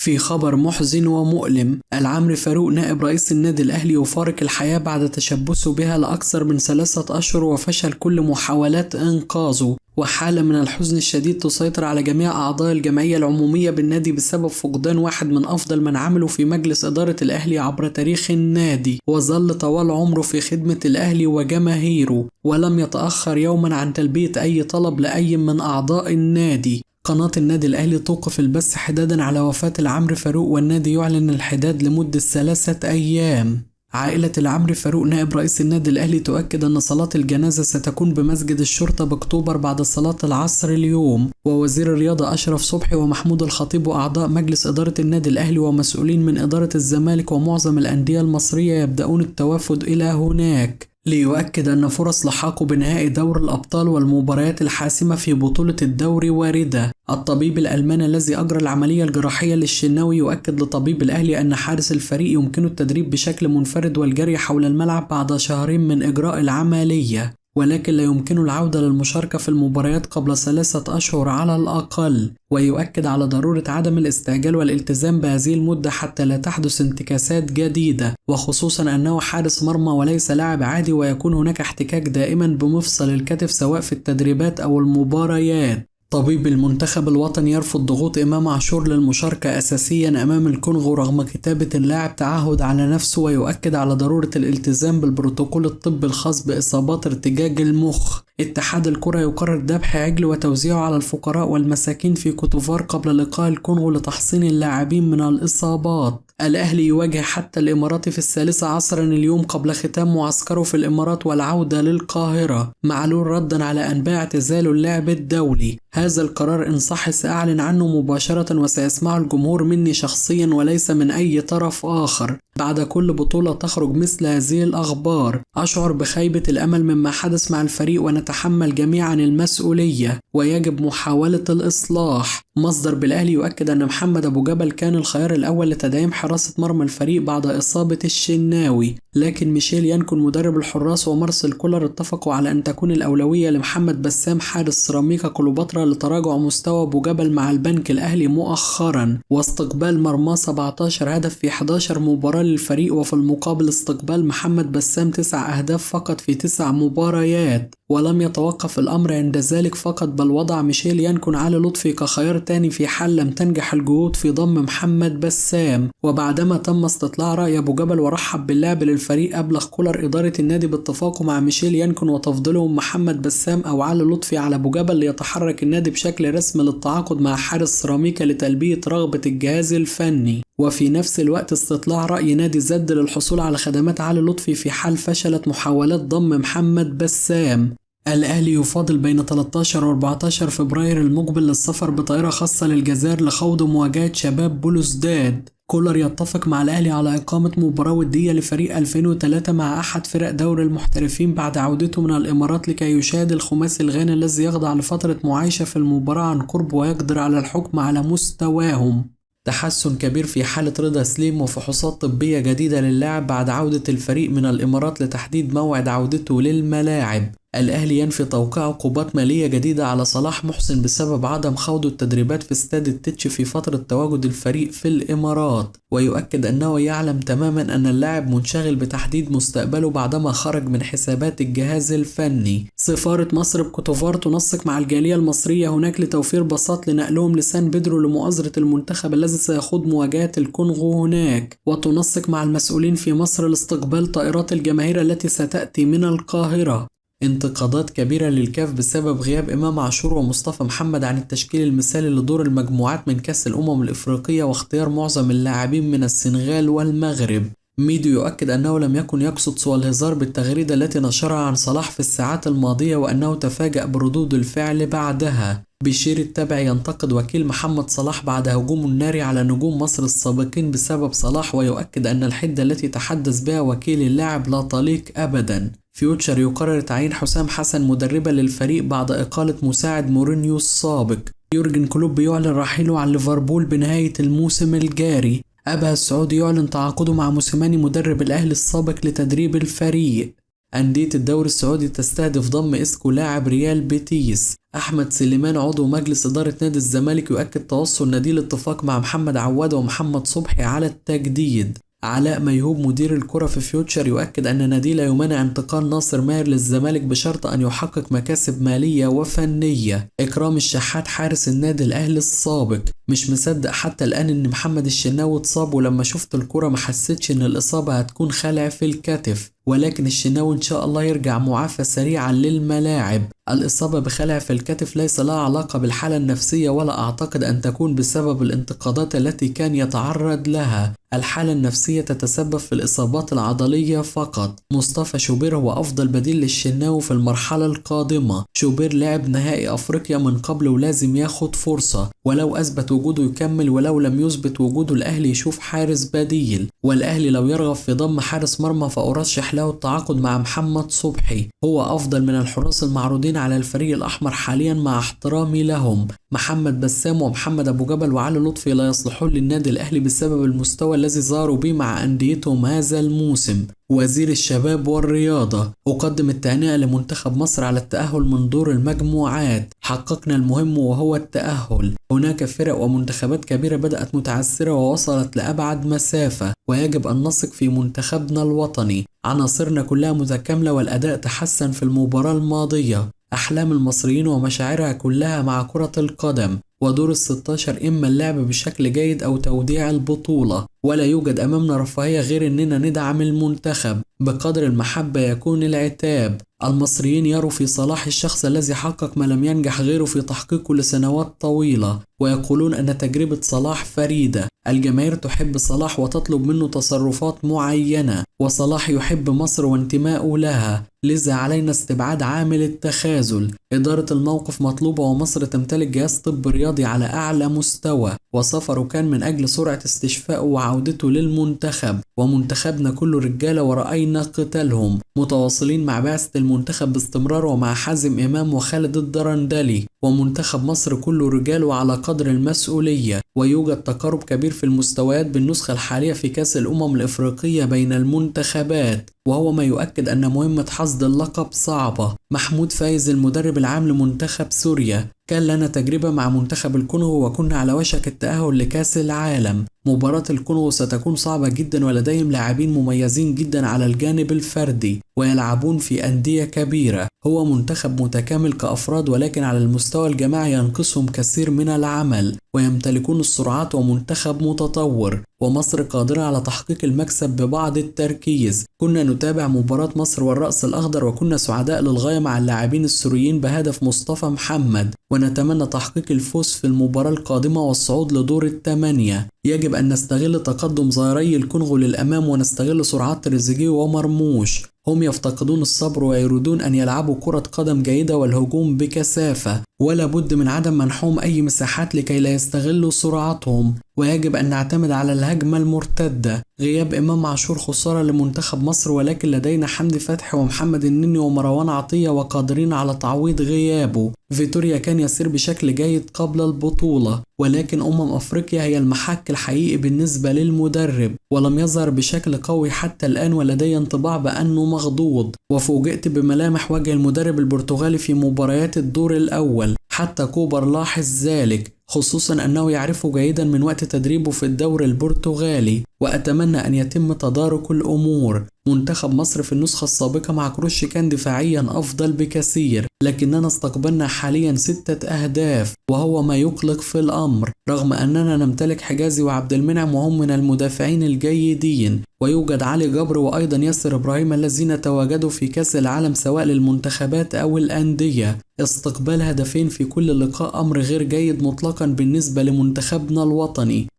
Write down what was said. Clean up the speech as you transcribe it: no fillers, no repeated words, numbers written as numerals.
في خبر محزن ومؤلم، العمري فاروق نائب رئيس النادي الأهلي يفارق الحياة بعد تشبثه بها لأكثر من 3 أشهر وفشل كل محاولات إنقاذه، وحالة من الحزن الشديد تسيطر على جميع أعضاء الجمعية العمومية بالنادي بسبب فقدان واحد من أفضل من عملوا في مجلس إدارة الأهلي عبر تاريخ النادي، وظل طوال عمره في خدمة الأهلي وجماهيره، ولم يتأخر يوما عن تلبية أي طلب لأي من أعضاء النادي. قناة النادي الأهلي توقف البث حدادا على وفاة العمري فاروق، والنادي يعلن الحداد لمدة 3 أيام. عائلة العمري فاروق نائب رئيس النادي الأهلي تؤكد أن صلاة الجنازة ستكون بمسجد الشرطة بأكتوبر بعد صلاة العصر اليوم، ووزير الرياضة أشرف صبحي ومحمود الخطيب وأعضاء مجلس إدارة النادي الأهلي ومسؤولين من إدارة الزمالك ومعظم الأندية المصرية يبدأون التوافد إلى هناك ليؤكد أن فرص لحاقه بنهائي دور الأبطال والمباريات الحاسمة في بطولة الدوري واردة. الطبيب الألماني الذي أجرى العملية الجراحية للشناوي يؤكد لطبيب الأهلي أن حارس الفريق يمكنه التدريب بشكل منفرد والجري حول الملعب بعد شهرين من إجراء العملية، ولكن لا يمكن العودة للمشاركة في المباريات قبل 3 أشهر على الأقل، ويؤكد على ضرورة عدم الاستعجال والالتزام بهذه المدة حتى لا تحدث انتكاسات جديدة، وخصوصا أنه حارس مرمى وليس لاعب عادي، ويكون هناك احتكاك دائما بمفصل الكتف سواء في التدريبات أو المباريات. طبيب المنتخب الوطني يرفض ضغوط إمام عاشور للمشاركة أساسيا أمام الكونغو رغم كتابة اللاعب تعهد على نفسه، ويؤكد على ضرورة الالتزام بالبروتوكول الطبي الخاص بإصابات ارتجاج المخ. اتحاد الكرة يقرر ذبح عجل وتوزيعه على الفقراء والمساكين في كوتوفار قبل لقاء الكونغو لتحصين اللاعبين من الإصابات. الأهلي يواجه حتى الإماراتي في 13 عصرا اليوم قبل ختام معسكره في الإمارات والعودة للقاهرة. معلول ردا على أنباء اعتزال اللعب الدولي، هذا القرار إن صح سأعلن عنه مباشرة وسيسمعه الجمهور مني شخصيا وليس من أي طرف آخر. بعد كل بطولة تخرج مثل هذه الأخبار أشعر بخيبة الأمل مما حدث مع الفريق، ونتحمل جميعا المسؤولية ويجب محاولة الإصلاح. مصدر بالأهلي يؤكد أن محمد أبو جبل كان الخيار الأول لتدعيم حراسة مرمى الفريق بعد إصابة الشناوي، لكن ميشيل يانكون مدرب الحراس ومارسيل كولر اتفقوا على أن تكون الأولوية لمحمد بسام حارس سيراميكا كليوباترا لتراجع مستوى أبو جبل مع البنك الأهلي مؤخرا، واستقبال مرمى 17 هدف في 11 مباراة للفريق، وفي المقابل استقبال محمد بسام 9 أهداف فقط في 9 مباريات. ولم يتوقف الأمر عند ذلك فقط، بل وضع ميشيل يانكون علي لطفي كخيار تاني في حال لم تنجح الجهود في ضم محمد بسام. وبعدما تم استطلاع رأي أبو جبل ورحب باللعب للفريق، أبلغ كولر إدارة النادي باتفاقه مع ميشيل يانكون وتفضيلهم محمد بسام أو علي لطفي على أبو جبل، ليتحرك النادي بشكل رسمي للتعاقد مع حارس سيراميكا لتلبية رغبة الجهاز الفني. وفي نفس الوقت استطلاع رأي نادي زد للحصول على خدمات علي لطفي في حال فشلت محاولات ضم محمد بسام. الأهلي يفاضل بين 13 و 14 فبراير المقبل للسفر بطائرة خاصة للجزائر لخوض مواجهة شباب بلوزداد. كولر يتفق مع الأهلي على إقامة مباراة ودية لفريق 2003 مع أحد فرق دوري المحترفين بعد عودته من الإمارات لكي يشاهد الخماسي الغاني الذي يخضع لفترة معايشة في المباراة عن قرب ويقدر على الحكم على مستواهم. تحسن كبير في حالة رضا سليم وفحوصات طبية جديدة للاعب بعد عودة الفريق من الإمارات لتحديد موعد عودته للملاعب. الأهلي ينفي توقيع عقوبات مالية جديدة على صلاح محسن بسبب عدم خوض التدريبات في استاد التتش في فترة تواجد الفريق في الإمارات، ويؤكد أنه يعلم تماما أن اللاعب منشغل بتحديد مستقبله بعدما خرج من حسابات الجهاز الفني. سفارة مصر بكوتوفار تنسق مع الجالية المصرية هناك لتوفير باصات لنقلهم لسان بيدرو لمؤازرة المنتخب الذي سيخوض مواجهة الكونغو هناك، وتنسق مع المسؤولين في مصر لاستقبال طائرات الجماهير التي ستأتي من القاهرة. انتقادات كبيرة للكاف بسبب غياب إمام عاشور ومصطفى محمد عن التشكيل المثالي لدور المجموعات من كأس الأمم الإفريقية، واختيار معظم اللاعبين من السنغال والمغرب. ميدو يؤكد أنه لم يكن يقصد سوى الهزار بالتغريدة التي نشرها عن صلاح في الساعات الماضية، وأنه تفاجأ بردود الفعل بعدها. بشير التبع ينتقد وكيل محمد صلاح بعد هجوم الناري على نجوم مصر السابقين بسبب صلاح، ويؤكد أن الحدة التي تحدث بها وكيل اللاعب لا تليق أبدا. فيوتشر يقرر تعيين حسام حسن مدربا للفريق بعد إقالة مساعد مورينيو السابق. يورجن كلوب يعلن رحيله عن ليفربول بنهاية الموسم الجاري. أبها السعودي يعلن تعاقده مع موسيماني مدرب الأهلي السابق لتدريب الفريق. أندية الدوري السعودي تستهدف ضم إسكو لاعب ريال بيتيس. أحمد سليمان عضو مجلس إدارة نادي الزمالك يؤكد توصل نادي الاتفاق مع محمد عواد ومحمد صبحي على التجديد. علاء ميهوب مدير الكرة في فيوتشر يؤكد أن نادي لا يمانع انتقال ناصر ماهر للزمالك بشرط أن يحقق مكاسب مالية وفنية. إكرام الشحات حارس النادي الأهلي السابق مش مصدق حتى الآن إن محمد الشناوي اتصاب، ولما شفت الكرة ما حسيتش إن الإصابة هتكون خلع في الكتف، ولكن الشناوي إن شاء الله يرجع معافى سريعا للملاعب. الإصابة بخلع في الكتف ليس لها علاقة بالحالة النفسية، ولا أعتقد أن تكون بسبب الانتقادات التي كان يتعرض لها. الحالة النفسية تتسبب في الإصابات العضلية فقط. مصطفى شوبير هو أفضل بديل للشناوي في المرحلة القادمة. شوبير لعب نهائي أفريقيا من قبل ولازم ياخد فرصة، ولو أثبت وجوده يكمل، ولو لم يثبت وجوده الأهلي يشوف حارس بديل. والأهلي لو يرغب في ضم حارس مرمى فأرشح له التعاقد مع محمد صبحي، هو أفضل من الحراس المعروضين على الفريق الأحمر حاليا مع احترامي لهم. محمد بسام ومحمد أبو جبل وعلي لطفي لا يصلحون للنادي الأهلي بسبب المستوى الذي ظهروا به مع أنديتهم هذا الموسم. وزير الشباب والرياضة: أقدم التهنئة لمنتخب مصر على التأهل من دور المجموعات. حققنا المهم وهو التأهل. هناك فرق ومنتخبات كبيرة بدأت متعثرة ووصلت لأبعد مسافة، ويجب أن نثق في منتخبنا الوطني. عناصرنا كلها متكاملة والأداء تحسن في المباراة الماضية. أحلام المصريين ومشاعرها كلها مع كرة القدم، ودور ال16 إما اللعب بشكل جيد أو توديع البطولة، ولا يوجد أمامنا رفاهية غير أننا ندعم المنتخب. بقدر المحبة يكون العتاب. المصريين يروا في صلاح الشخص الذي حقق ما لم ينجح غيره في تحقيقه لسنوات طويلة، ويقولون أن تجربة صلاح فريدة. الجماهير تحب صلاح وتطلب منه تصرفات معينة، وصلاح يحب مصر وانتماءه لها، لذا علينا استبعاد عامل التخاذل. إدارة الموقف مطلوبة، ومصر تمتلك جهاز طب رياضي على أعلى مستوى، وسفره كان من أجل سرعة استشفائه وعودته للمنتخب، ومنتخبنا كله رجالة ورأينا قتالهم. متواصلين مع بعثة المنتخب باستمرار ومع حازم إمام وخالد الدرندلي، ومنتخب مصر كله رجال وعلى قدر المسؤولية. ويوجد تقارب كبير في المستويات بالنسخة الحالية في كأس الأمم الإفريقية بين المنتخبات، وهو ما يؤكد أن مهمة حصد اللقب صعبة. محمود فايز المدرب العام لمنتخب سوريا: كان لنا تجربة مع منتخب الكونغو وكنا على وشك التأهل لكأس العالم. مباراة الكونغو ستكون صعبة جدا، ولديهم لاعبين مميزين جدا على الجانب الفردي ويلعبون في أندية كبيرة. هو منتخب متكامل كأفراد، ولكن على المستوى الجماعي ينقصهم كثير من العمل، ويمتلكون السرعات ومنتخب متطور، ومصر قادرة على تحقيق المكسب ببعض التركيز. كنا نتابع مباراة مصر والرأس الأخضر وكنا سعداء للغاية مع اللاعبين السوريين بهدف مصطفى محمد، ونتمنى تحقيق الفوز في المباراة القادمة والصعود لدور الثمانية. يجب أن نستغل تقدم ظاهري الكونغو للأمام ونستغل سرعات تريزيجيه ومرموش. هم يفتقدون الصبر ويريدون أن يلعبوا كرة قدم جيدة والهجوم بكثافة، ولا بد من عدم منحهم أي مساحات لكي لا يستغلوا سرعتهم، ويجب أن نعتمد على الهجمة المرتدة. غياب إمام عاشور خسارة لمنتخب مصر، ولكن لدينا حمدي فتحي ومحمد النني ومروان عطية وقادرين على تعويض غيابه. فيتوريا كان يسير بشكل جيد قبل البطولة، ولكن أفريقيا هي المحك الحقيقي بالنسبة للمدرب، ولم يظهر بشكل قوي حتى الآن، ولدي انطباع بأنه مغضوض. وفوجئت بملامح وجه المدرب البرتغالي في مباريات الدور الأول، حتى كوبر لاحظ ذلك، خصوصا أنه يعرفه جيدا من وقت تدريبه في الدوري البرتغالي. وأتمنى أن يتم تدارك الأمور. منتخب مصر في النسخة السابقة مع كروش كان دفاعيا أفضل بكثير، لكننا استقبلنا حاليا 6 أهداف، وهو ما يقلق في الأمر، رغم أننا نمتلك حجازي وعبد المنعم وهم من المدافعين الجيدين، ويوجد علي جبر وأيضا ياسر إبراهيم الذين تواجدوا في كأس العالم سواء للمنتخبات أو الأندية. استقبال هدفين في كل لقاء أمر غير جيد مطلقا بالنسبة لمنتخبنا الوطني.